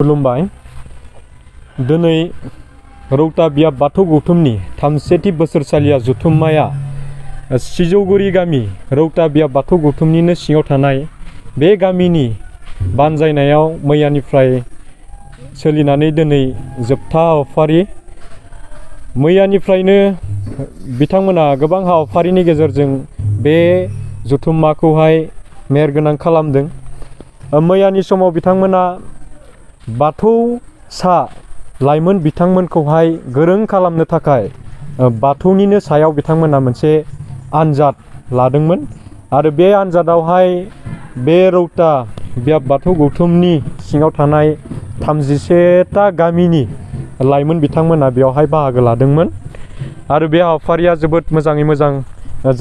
खुलुमबाय। दिनै रौता बियाब बाथौ गौथुमनि 33थि बोसोरसालिया जथुम्माया सिजौगुरि गामि रौता बियाब बाथौ गौथुमनिनो सिङाव थानाय बे गामिनि बानजायनायाव मैयानिफ्राय सोलिनानै दिनै जोबथा हाबाफारि। मैयानिफ्रायनो बिथांमोना गोबां हाबाफारिनि गेजेरजों बे जथुम्माखौहाय मेहेरगोनां खालामदों। मैयानि समाव बिथांमोना बाथौसा लाइमोन बिथांमोनखौहाय गोरों खालामनो थाखाय बाथौनिनो सायाव बिथांमोना मोनसे आनजाद लादोंमोन आरो बे आनजादावहाय बे रौता बियाब बाथौ गौथुमनि सिङाव थानाय 31टा गामिनि लाइमोन बिथांमोना बेवहाय बाहागो लादोंमोन आरो बे हाबाफारिया जोबोद मोजाङै मोजां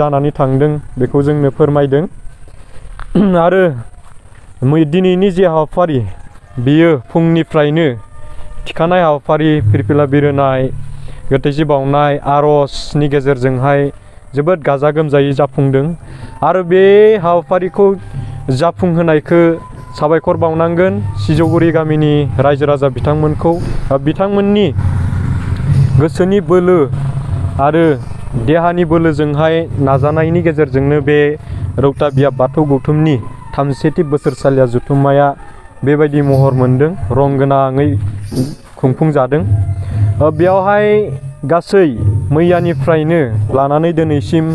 जानानै थांदों बेखौ जोंनो फोरमायदों। आरो दिनैनि जे हाबाफारि बेयो फुंनिफ्रायनो थिखानाय हाबाफारि फिरफिला बिरहोनाय गोथैसि बावनाय आर'जनि गेजेरजोंहाय जोबोद गाजा गोमजायै जाफुंदों आरो बे हाबाफारिखौ जाफुंहोनायखौ साबायखर बावनांगोन सिजौगुरि गामिनि रायजो राजा बिथांमोनखौ। बिथांमोननि गोसोनि बोलो आरो देहानि बोलोजोंहाय नाजानायनि गेजेरजोंनो बे रौता बियाब बाथौ गौथुमनि 33थि बोसोरसालिया जथुम्माया बेबायदि महर मोनदों, रं गोनाङै खुंफुंजादों। बेयावहाय गासै मैयानिफ्रायनो लानानै दिनैसिम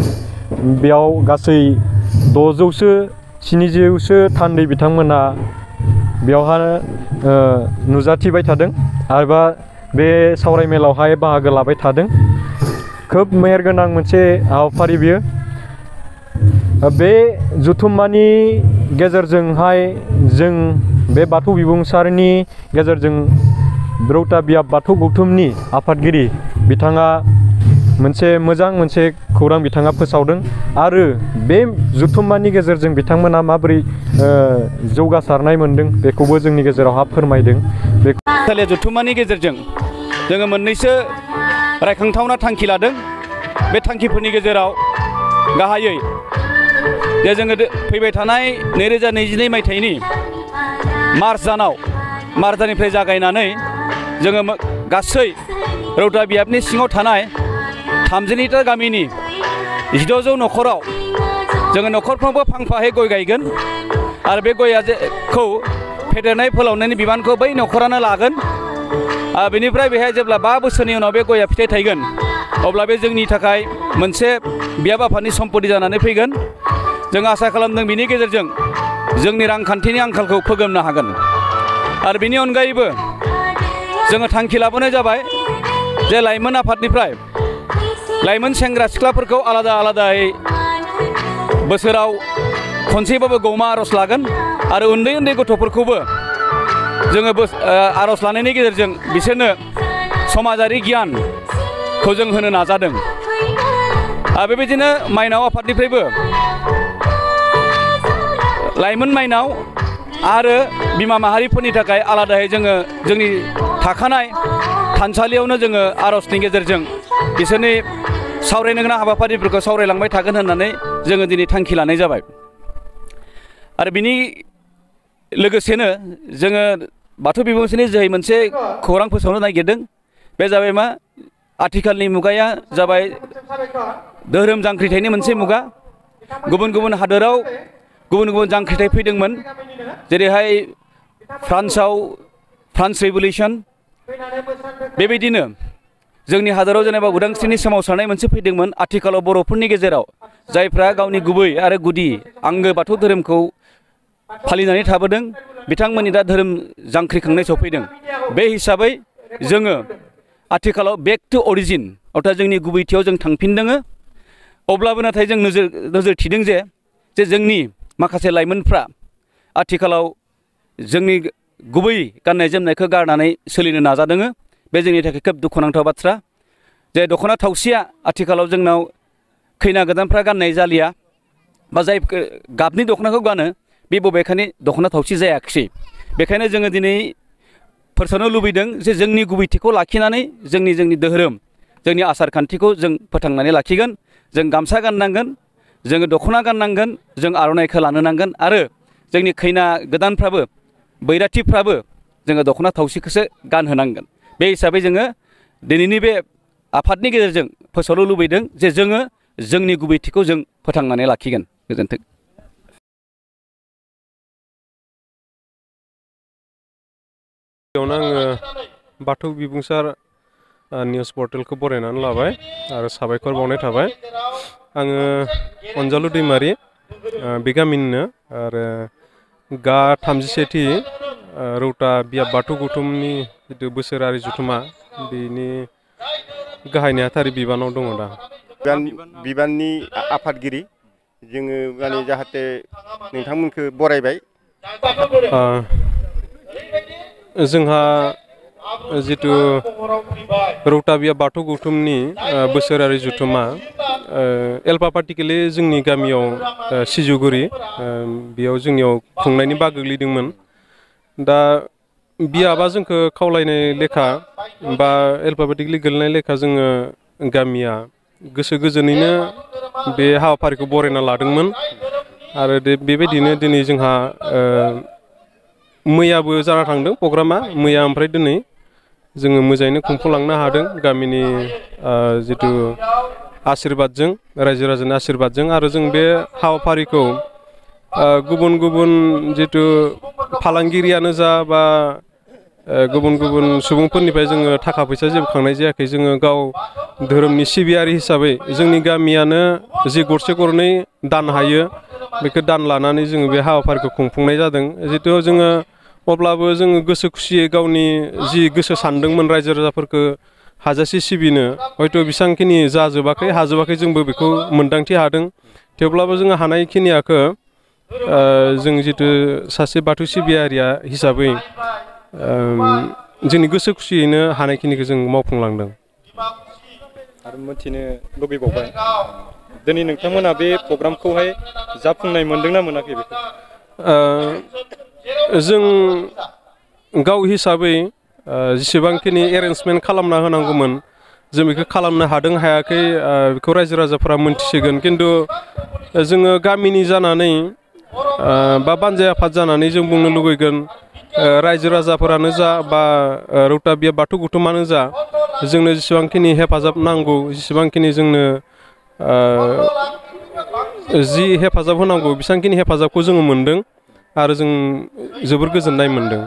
बेयाव गासै 600-700सो थान्दै बिथांमोना बेवहाय नुजाथिबाय थादों आरोबा बे सावरायमेलावहाय बाहागो लाबाय थादों। खोब मेहेरगोनां मोनसे हाबाफारि बियो। बे जथुम्मानि गेजेरजोंहाय जों बे बाथौ बिबुंसारनि गेजेरजों रौता बियाब बाथौ गौथुमनि आफादगिरि बिथाङा मोनसे खौरां बिथाङा फोसावदों आरो बे जथुम्मानि गेजेरजों बिथांमोना माबोरै जौगासारनाय मोनदों बेखौबो जोंनि गेजेरावहा फोरमायदों। बे जथुम्मानि गेजेरजों जोङो मोननैसो रायखांथावना थांखि लादों। बे थांखिफोरनि गेजेराव गाहायै जे जोङो फैबाय थानाय 2022 मायथाइनि मार्च दाननिफ्राय जागायनानै जोङो गासै रौता बियाबनि सिङाव थानाय 32टा गामिनि 1600 न'खराव जोङो न'खरफ्रोमबो फांफायै गय गायगोन आरो बे गयखौ फेदेरनाय फोलावनायनि बिबानखौ बै न'खरानो लागोन। बेनिफ्राय बेहाय जेब्ला 5 बोसोरनि उनाव बे गया फिथाइ थायगोन अब्ला बे जोंनि थाखाय मोनसे बियाब आफादनि सम्पति जानानै फैगोन। जों आसा खालामदों बिनि गेजेरजों जोंनि रांखान्थिनि आंखालखौ फोजोबनो हागोन। आरो बिनि अनगायैबो जोङो थांखि लाबोनाय जाबाय जे लाइमोन आफादनिफ्राय लाइमोन सेंग्रा सिख्लाफोरखौ आलादायै बोसोराव खनसेबाबो गौमा आर'ज लागोन आरो उन्दै गथ'फोरखौबो जोङो आर'ज लानायनि गेजेरजों बिसोरनो समाजारि गियानखौ जों होनो नाजादों। आरो बेबायदिनो माइनाव आफादनिफ्रायबो लाइमोन माइनाव आरो बिमा माहारिफोरनि थाखाय आलादायै जोङो जोंनि थाखानाय थानसालियावनो जोङो आर'जनि गेजेरजों बिसोरनि सावरायनो गोनां हाबाफारिफोरखौ सावरायलांबाय थागोन होननानै जोङो दिनै थांखि लानाय जाबाय। आरो बिनि लोगोसेनो जोङो बाथौ बिबुंसारनि जोहै मोनसे खौरां फोसावनो नागिरदों। बे जाबाय मा आथिखालनि मुगाया जाबाय धोरोम जांख्रिथायनि मोनसे मुगा। गुबुन हादोराव गुबुन जांख्रिथाय फैदोंमोन, जेरैहाय फ्रान्स रिभलिउसन। बेबायदिनो जोंनि हादोराव जेनेबा उदांस्रिनि सोमावसारनाय मोनसे फैदोंमोन। आथिखालाव बर'फोरनि गेजेराव जायफ्रा गावनि गुबै आरो गुदि आंगो बाथौ धोरोमखौ फालिनानै थाबोदों बिथांमोननि दा धोरोम जांख्रिखांनाय सफैदों। बे हिसाबै जोङो आथिखालाव बेक टु अरिजिन अर्थात जोंनि गुबैथियाव जों थांफिनदों। अब्लाबो नाथाय जों नोजोर थिदों जे जोंनि माखासे लाइमोनफ्रा आथिखालाव जोंनि गुबै गाननाय जोमनायखौ गारनानै सोलिनो नाजादों। बे जोंनि थाखाय खोब दुखुनांथाव बाथ्रा जे दख'ना थावसिया आथिखालाव जोंनाव खैना गोदानफ्रा गाननाय जालिया बा जाय गाबनि दख'नाखौ गानो बे बबेखानि दख'ना थावसि जायाखिसै। बेखायनो जोङो दिनै फोसावनो लुबैदों जे जोंनि गुबैथिखौ लाखिनानै जोंनि धोरोम जोंनि आसार खान्थिखौ जों फोथांनानै लाखिगोन। जों गामसा गाननांगोन, जोङो दख'ना गाननांगोन, जों आर'नाइखौ लानो नांगोन आरो जोंनि खैना गोदानफ्राबो बैराथिफ्राबो जोङो दख'ना थावसिखौसो गानहोनांगोन। बे हिसाबै जोङो दिनैनि बे आफादनि गेजेरजों फोसावनो लुबैदों जे जोङो जोंनि गुबैथिखौ जों फोथांनानै लाखिगोन। गोजोन्थों। गिबियावनो आङो बाथौ बिबुंसार निउस पर्टेलखौ बरायनानै लाबाय आरो साबायखर बावनाय थाबाय। आङो अनजालु दैमारि बे गामिनिनो आरो गा 37थि रौता बियाब बाथौ गौथुमनि जिथु बोसोरारि जथुमा बेनि गाहाय नेहाथारि बिबानाव दङ दा। बिबाननि आफादगिरि जोङो माने जाहाथे नोंथांमोनखौ बरायबाय। जोंहा जिथु रौता बियाब बाथौ गौथुमनि बोसोरारि जथुमा एलपापाटिकेलि जोंनि गामियाव सिजुगुरि बेयाव जोंनियाव खुंनायनि बाग गोग्लैदोंमोन। दा बियाबा जोंखौ खावलायनाय लेखा बा एलपापेटिकलि गोलैनाय लेखा जोङो गामिया गोसो गोजोनैनो बे हाबाफारिखौ बरायना लादोंमोन आरो बेबायदिनो दिनै जोंहा मैयाबो जाना थांदों प्रग्रामा मैया ओमफ्राय दिनै जोङो मोजाङैनो खुंफुंलांनो हादों गामिनि जिथु आशीर्बादजों रायजो राजानि आशीर्बादजों आरो जों बे हाबाफारिखौ गुबुन गुबुन जिथु फालांगिरियानो जा बा गुबुन गुबुन सुबुंफोरनिफ्राय जोङो थाखा फैसा जेबो खांनाय जायाखै। जोङो गाव धोरोमनि सिबियारि हिसाबै जोंनि गामियानो जि गरसे गरनै दान हायो बेखौ दान लानानै जोङो बे हाबाफारिखौ खुंफुंनाय जादों। जितु जोङो अब्लाबो जोङो गोसो खुसियै गावनि जि गोसो सानदोंमोन रायजो राजाफोरखौ हाजासे सिबिनो हयथ' बेसेबांखिनि जाजोबाखै हाजोबाखै जोंबो बेखौ मोन्दांथि हादों। थेवब्लाबो जोङो हानायखिनियाखौ जों जितु सासे बाथौ सिबियारिया हिसाबै जोंनि गोसो खुसियैनो हानायखिनिखौ जों मावफुंलांदों। आरो मिथिनो लुबैबावबाय दिनै नोंथांमोना बे प्रग्रामखौहाय जाफुंनाय मोनदोंना मोनाखै बेखौ? जों गाव हिसाबै जेसेबांखिनि एरेन्जमेन्ट खालामना होनांगौमोन जों बेखौ खालामनो हादों हायाखै बेखौ रायजो राजाफोरा मोनथिसिगोन। खिन्थु जोङो गामिनि जानानै बा बानजाय आफाद जानानै जों बुंनो लुगैगोन रायजो राजाफोरानो जा बा रौता बियाब बाथौ गौथुमानो जा जोंनो जेसेबांखिनि हेफाजाब नांगौ जेसेबांखिनि जोंनो जि हेफाजाब होनांगौ बेसेबांखिनि हेफाजाबखौ जोङो मोनदों आरो जों जोबोर गोजोननाय मोनदों।